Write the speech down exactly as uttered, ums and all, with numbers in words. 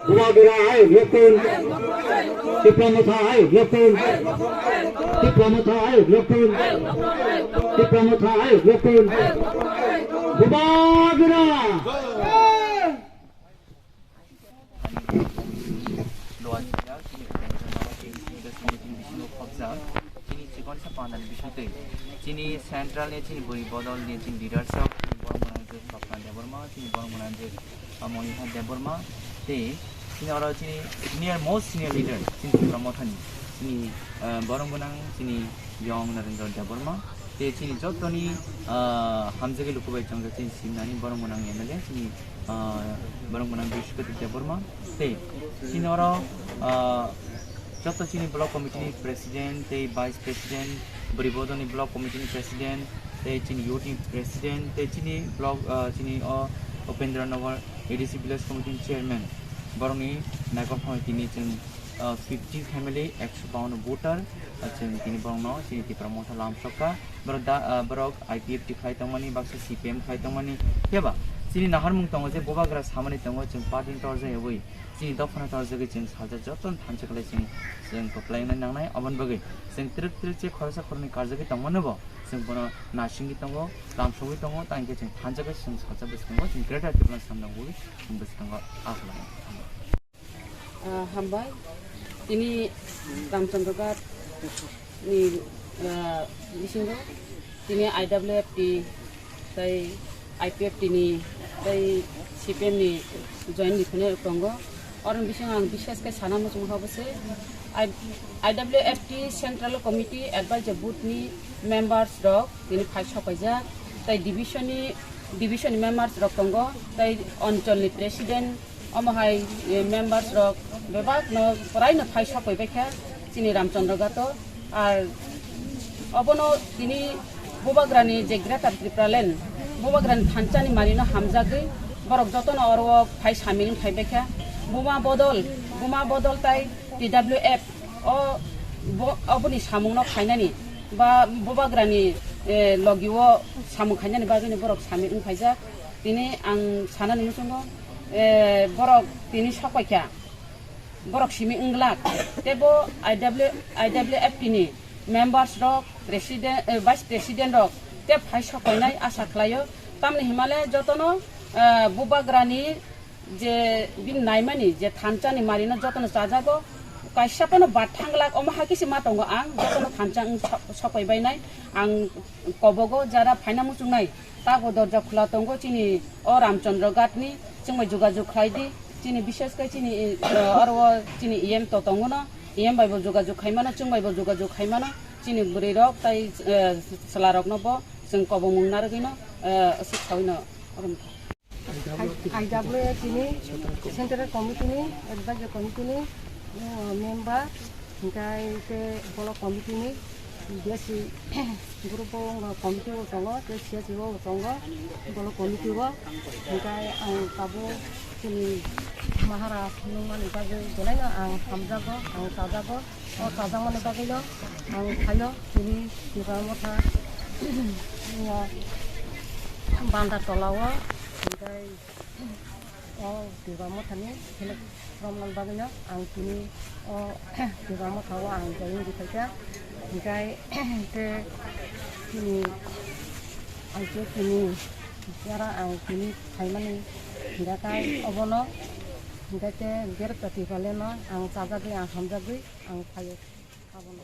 Bubagra ayuk lokun. Tipra Motha ayuk lokun. Tipra Motha ayuk lokun. Tipra Motha ayuk lokun. Bubagra. Lower Siang, chini Upendra Nagar A D C Village Committee ni bisingo khopjak, chini chikon sa pandani bisingtwi, chini central ni, chini bwrwi bodol ni, chini leaders rok, chini borok mwnang je Swapna Debbarma, chini borok mwnang je, ah, Monitha Debbarma, tei chini oro chini senior, most senior leader, chini Tipra Mothani, chini, ah, borok mwnang, chini Yong Narendra Debbarma, tei chini jottoni, ah, hamjagwi luku bai chongjak chini simnani borok mwnang M L A, chini, ah, borok mwnang Brihaspati Debbarma, tei chini oro, ah, jotto chini block committee ni president tei vice president, Bwrwi Bodolni block committee ni president, tei chini youth ni president, tei chini block, ah, chini o Upendra Nagar A D C village committee ni chairman, borokni naikolphang tini chwng, ah, fifty family, ekso bawanno voter, ah, chwng tini borokno chini Tipra Motha lamsokha. Borok da, ah, borok I P F T khlai tongmani, baksa C P M khlai tongmani, phiya ba chini naharmung tongo je bubagra samani tongo, chwng party ni torjak yawi, chini dophano torjagwi chwng salsa jotono thansa khlai chwng, chwng kwplai wngnai nangnai. Aboni bagwi chwng twrwk twrwk je khoroksa khoroknwi karjagwi tongmano bo chwng bono nasingwi tongo, lamsogwi tongo, tei hwnkhe chwng thansa khe chwng salsa bwskango chwng Greater Tipraland samno wi chwng bwskango aa khlai. Ah, hambai. Tini Ramchandra Ghat ni, ah, bisingo tini I W F T tei I P F T ni tei C P M ni join ni phunai rok tongo. Oroni bisingo ang bishes khe sana muchung habo se I-, I W F T Central Committee Advisor Board ni members rok tini phai sopaijak tei division ni, division ni members rok tongo tei onchol ni president. Omo hai, eh, members rok bebak no kwrai no phai sokoi bai kha chini Ramchandra Ghat o. Ar obono tini bubagra ni je Greater Tipraland, bubagra ni thansa ni mari no hamjagwi borok joto no oro o phai samil wng phai bai kha. Buma bodol, buma bodol tai T W F o bo-, oboni samung no khainani ba bubagra ni, eh, logi o samung khainani bagwi ni borok samil wng phaijak. Tini ang sanani muchungo, eh, borok tini sokoikha, borok simi wng glak, tei bo I W, I W F T ni members rok, president, eh, vice president rok tei phai sokoinai asa khlaio. Tamni himale jotono, eh, bubagrani je bini naimani je thansa ni mari no jotono chajago, kaisa phano bad thang glak, omo hai khe se ma tongo ang, jotono thansa wng so-, sokoi bainai ang kobogo jara phaina muchungnai. Tago dorja khula tongo chini o Ramchandra Ghat ni, chwng bai jogajog khlai di. Chini bishes khe chini, eh, oro o chini E M to tongo no, E M bai bo jogajog khai mano, chwng bai bo jogajog khai mano. Chini bwrwi rok tai, eh, chwla rok no bo chwng kobongmung narwgwi no, eh, aswk saui no oro wngkha. I W F T ni Central Committee ni Advisory Committee ni, eh, member, hingkai te Block Committee ni B S C group o wngkha committee o tongo, tei C S C o tongo, Block Committee o. Hingkai ang tabuk chini Maharaj nungmani bagwi belai no ang hamjago, ang chajago. O chajakmani bagwino ang phaio tini Tipra Motha, o Banda Tola o, hingkai o Tipra Mothani select romnani bagwino ang tini o Tipra Motha o ang join di phaikha. Hingkai te tini ang khe tini jara ang tini phaimani hingkha obono hingkai te Greater Tipraland no ang chajagwi ang hamjagwi ang phaio. Abono.